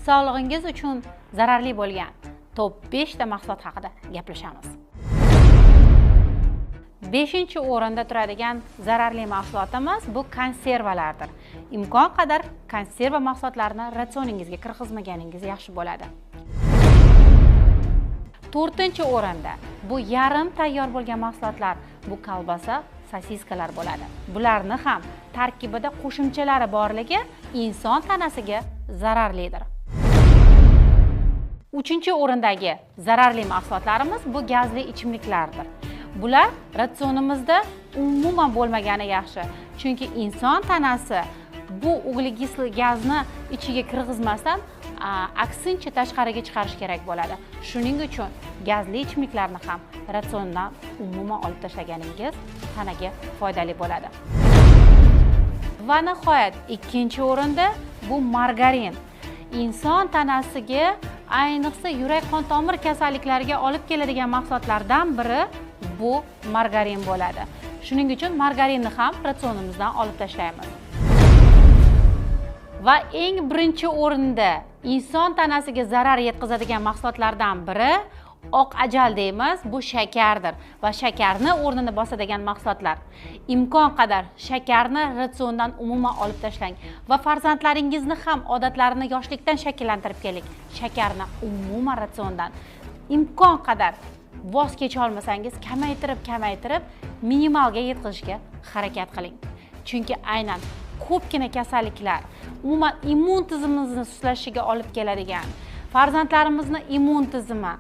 Sog'lig'ingiz uchun zararli bo'lgan top 5 ta mahsulot haqida gaplashamiz. 5-o'rinda turadigan zararli mahsulotimiz bu konservalardir. Imkon qadar konserva mahsulotlarini ratsioningizga kirgizmaganingiz yaxshi bo'ladi. 4-o'rinda bu yarim tayyor bo'lgan mahsulotlar, bu kolbasa, sosiskalar bo'ladi. Bularni ham tarkibida qo'shimchalari borligi inson tanasiga zararlidir. 3-o'rindagi zararli mahsulotlarimiz bu gazli ichimliklardir. Bular ratsionimizda umuman bo'lmagani yaxshi. Chunki inson tanasi bu ugлекислый gazni ichiga kirgizmasdan, aksincha tashqariga chiqarish kerak bo'ladi. Shuning uchun gazli ichimliklarni ham ratsiondan umuman olib tashlaganingiz tanaga foydali bo'ladi. Va nihoyat 2-o'rinda bu margarin. Inson tanasiga, ayniqsa yurak qon tomir kasalliklariga olib keladigan mahsulotlardan biri bu margarin bo'ladi. Shuning uchun margarinni ham ratsionimizdan olib tashlaymiz. Va eng birinchi o'rinda inson tanasiga zarar yetkazadigan mahsulotlardan biri oq ajal deymiz, bu shakardir va shakarni o'rnini bosadigan mahsulotlar. Imkon qadar shakarni ratsiondan umuman olib tashlang va farzandlaringizni ham odatlarini yoshlikdan shakllantirib keling. Shakarni umuman ratsiondan imkon qadar voz kecha olmasangiz, kamaytirib minimalga yetkazishga harakat qiling. Chunki aynan ko'pgina kasalliklar umuman immun tizimimizni suslashiga olib keladigan, farzandlarimizni immun tizimi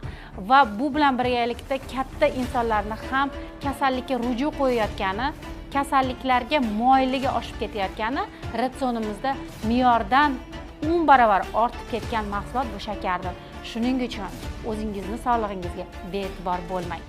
va bu bilan birgalikda katta insonlarni ham kasallikka ruju qo'yayotgani, kasalliklarga moyilligi oshib ketayotgani ratsionimizda me'yordan 10 barobar ortib ketgan mahsulot bu shakardir. Shuning uchun o'zingizni sog'lig'ingizga bee'tibor bo'lmang.